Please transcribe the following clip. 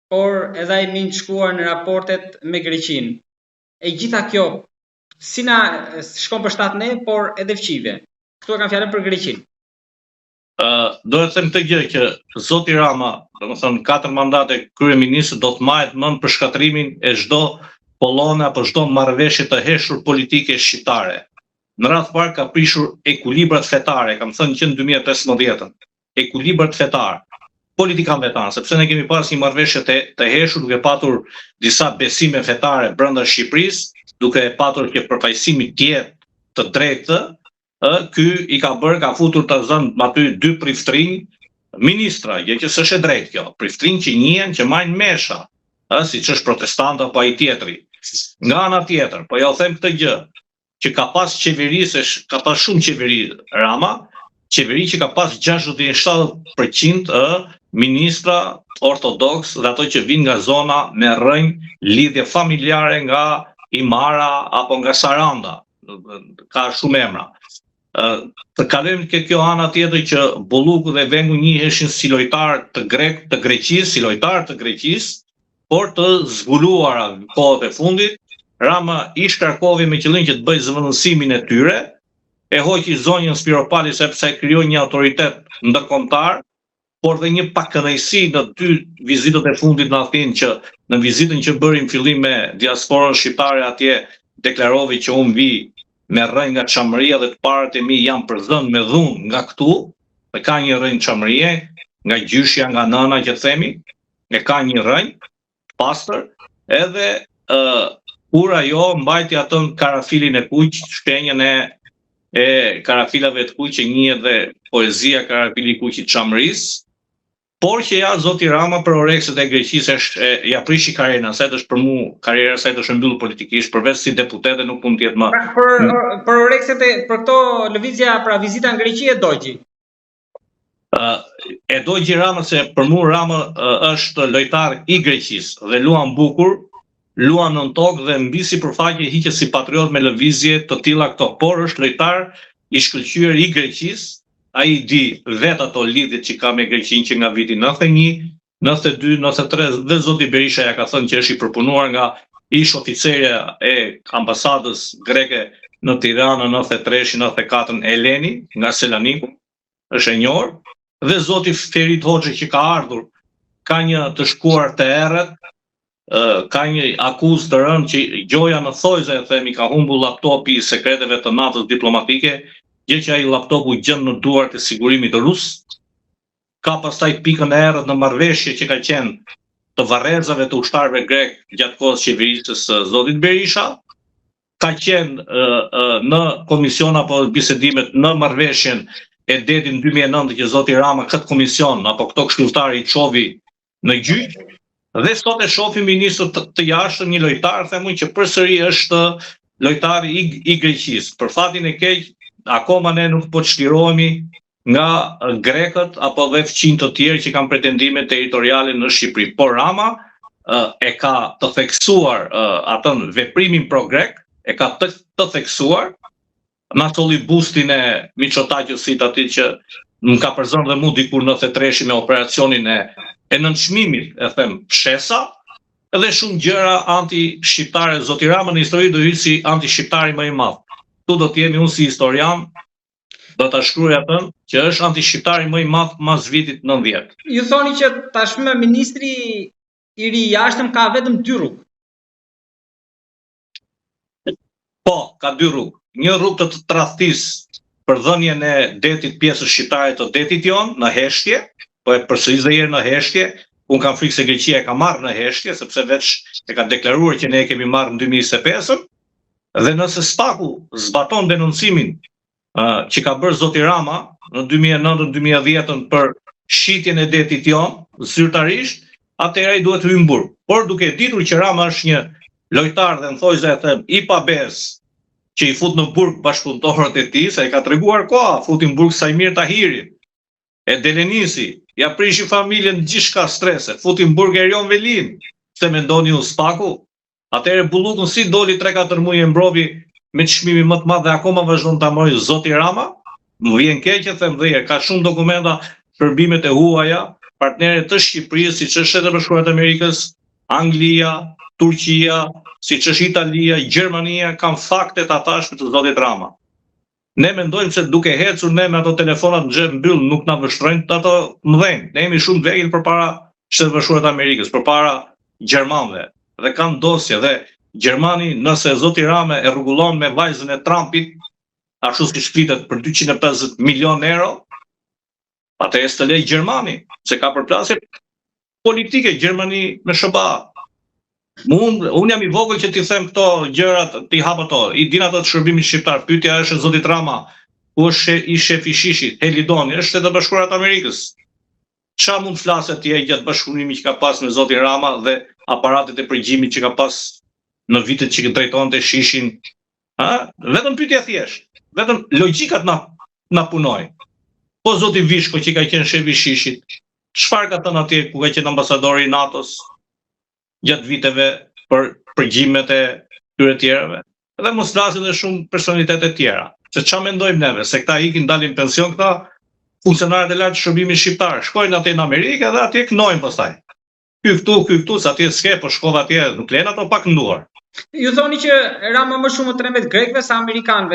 por edhe ai minj të shkuar në raportet me Greqinë. E gjitha kjo si na shkon për shtat ne, por edhe fqinjve. Këtu e kam fjalën për Greqinë. Ë uh, do të them këtë gjë që zoti Rama, domethënë katër mandate kryeministër do të mbahet mend për shkatërrimin e çdo kolone apo çdo marrëveshje të heshtur politike shqiptare. Në radhë të parë ka prishur ekuilibrat fetare, kam thënë që në 2015-ën. Ekuilibrat fetar, politikanëve tanë, sepse ne kemi pas një marrëveshje të, të heshtur duke patur disa besime fetare brenda Shqipërisë, duke patur që përfaqësimi të jetë të drejtë, ë ky i ka bërë, ka futur ta zëmë aty dy priftrinj ministra, gjë që s'është e drejtë kjo. Priftrinj që njihen që majnë mesha, ë siç është protestant apo ai tjetri. Nga ana tjetër, po ja u them këtë gjë, që ka pas qeveri, se ka pas shumë qeveri Rama, qeveri që ka pas 60-70% ë ministra ortodoks dhe ato që vijnë nga zona me rrënjë lidhje familjare nga Himara apo nga Saranda, ka shumë emra. Të kalojmë ke kjo ana tjetër që Bulluku dhe Vengu njiheshin si lojtarë të grek të Greqisë, si lojtarë të Greqisë, por të zbuluara në kohët e fundit, Rama i shkarkovi me qëllim që të bëjë zëvendësimin e tyre, e hoqi zonjën Spiropali sepse krijoi një autoritet ndërkombëtar, por dhe një pakënaqësi në dy vizitat e fundit në Athinë që në vizitën që bëri në fillim me diasporën shqiptare atje deklarovi që unë vij me rrënjë nga Çamëria dhe të parët e mi janë përzënë me dhunë nga këtu, dhe ka një rrënjë Çamërie, nga gjyshja, nga nëna që themi, e ka një rrënjë të pastër, edhe ë kur ajo mbajti atë karafilin e kuq, shenjën e e karafilave të kuq që njihet dhe poezia Karafili i kuq i Çamërisë, por që ja zoti Rama për orekset e Greqisë është e, ja prishi karrierën asaj është për mu karriera e saj është mbyllur politikisht përveç si deputete nuk mund të jetë më. Pra, për për orekset e për këto lëvizja pra vizita në Greqi e dogji. E dogji Rama se për mu Rama është lojtar i Greqisë dhe luan bukur, luan nën tokë dhe mbi sipërfaqe hiqet si patriot me lëvizje të tilla këto, por është lojtar i shkëlqyer i Greqisë, ai di vetë ato lidhjet që ka me Greqinë që nga viti 91, 92, 93 dhe zoti Berisha ja ka thënë që është i përpunuar nga ish oficerja e ambasadës greke në Tiranë në 93-shin, 94-ën Eleni nga Selaniku është e njohur dhe zoti Ferit Hoxha që ka ardhur ka një të shkuar të errët, ka një akuzë të rëndë që gjoja në thojza e themi ka humbur laptopi i sekreteve të NATO-s diplomatike, gjë që ai laptop u gjend në duart e sigurimit rus. Ka pastaj pikën e errët në marrëveshje që ka qenë të varrezave të ushtarëve grek gjatë kohës qeverisjes së zotit Berisha. ka qenë në komision apo bisedimet në marrëveshjen e detit në 2009 që zoti Rama këtë komision apo këto këshilltarë i çovi në gjyq dhe sot e shohim ministër të, të jashtëm një lojtar them unë që përsëri është lojtar i, i Greqisë. Për fatin e keq, akoma ne nuk po çlirohemi nga grekët apo dhe fqinj të tjerë që kanë pretendime territoriale në Shqipëri. Por Rama e ka të theksuar atë veprimin pro grek, e ka të, të theksuar, na solli bustin e Miçotaqësit aty që më ka përzënë dhe mu dikur në 93 me operacionin e, e nënçmimit, e them, fshesa, edhe shumë gjëra anti-shqiptare, zoti Rama në histori do hyjë si anti-shqiptari më i madh. Këtu do të jemi unë si historian, do ta shkruaj atë që është antishqiptari më i madh mas vitit 90. Ju thoni që tashmë ministri i ri i jashtëm ka vetëm dy rrugë. Po, ka dy rrugë. Një rrugë të tradhtisë për dhënien e detit pjesës shqiptare të detit Jon në heshtje, po e përsëris dhe herë në heshtje, unë kam frikë se Greqia e ka marrë në heshtje, sepse veç e ka deklaruar që ne e kemi marrë në 2025-ën, dhe nëse SPAK-u zbaton denoncimin që ka bërë zoti Rama në 2009-2010 për shitjen e detit Jon, zyrtarisht, atëherë ai duhet të hyjë në burg. Por duke e ditur që Rama është një lojtar dhe në thojza e them i pabesë që i fut në burg bashkëpunëtorët e tij, se e ka treguar koha, futi në burg Saimir Tahirin, e Delenisi, ja prishi familjen gjithçka strese, futi në burg Erion Velinë, pse mendoni ju SPAK-u, Atëherë Bullukun si doli 3-4 muaj e mbrovi me çmimin më të madh dhe akoma vazhdon ta mbrojë zoti Rama? Më vjen keq e them dhe ka shumë dokumenta shërbimet e huaja partnere të Shqipërisë, siç është Shtetet e Bashkuara të Amerikës, Anglia, Turqia, siç është Italia, Gjermania, kanë fakte të hatashme të zotit Rama. Ne mendojmë se duke ecur ne me ato telefonat në xhep mbyll nuk na vështrojnë ato mëdhenj. Ne jemi shumë të vegjël përpara Shteteve të Bashkuara të Amerikës, përpara gjermanëve dhe kanë dosje dhe gjermani nëse zoti Rama e rregullon me vajzën e Trumpit, ashtu siç flitet për 250 milion euro, atëherë s'të le gjermani, se ka përplasje politike Gjermani me SHBA. Mund, unë jam i vogël që t'i them këto gjërat, t'i hap ato. I din ato të shërbimit shqiptar. Pyetja është e zotit Rama, ku është i shefi i SHISH-it, Helidoni, është Shtetet e Bashkuara të Amerikës. Ça mund të flasë atje gjatë bashkëpunimit që ka pas me zotin Rama dhe aparatet e përgjimit që ka pas në vitet që drejtonte SHISH-in? Ha? Vetëm pyetje thjesht. Vetëm logjikat na na punojnë. Po zoti Vishko që ka qenë shefi i SHISH-it, çfarë ka thënë atje ku ka qenë ambasadori i NATO-s gjatë viteve për përgjimet e këtyre tjerëve? Dhe mos flasim dhe shumë personalitete tjera. Se ça mendojmë neve, se këta ikin dalin pension këta funksionarët e lartë të shërbimit shqiptar, shkojnë atje në Amerikë dhe atje kënojnë pastaj. Ky këtu, ky këtu, se atje s'ke, po shkova atje, nuk lën ato pa kënduar. Ju thoni që Rama më shumë u trembet grekëve sa amerikanëve.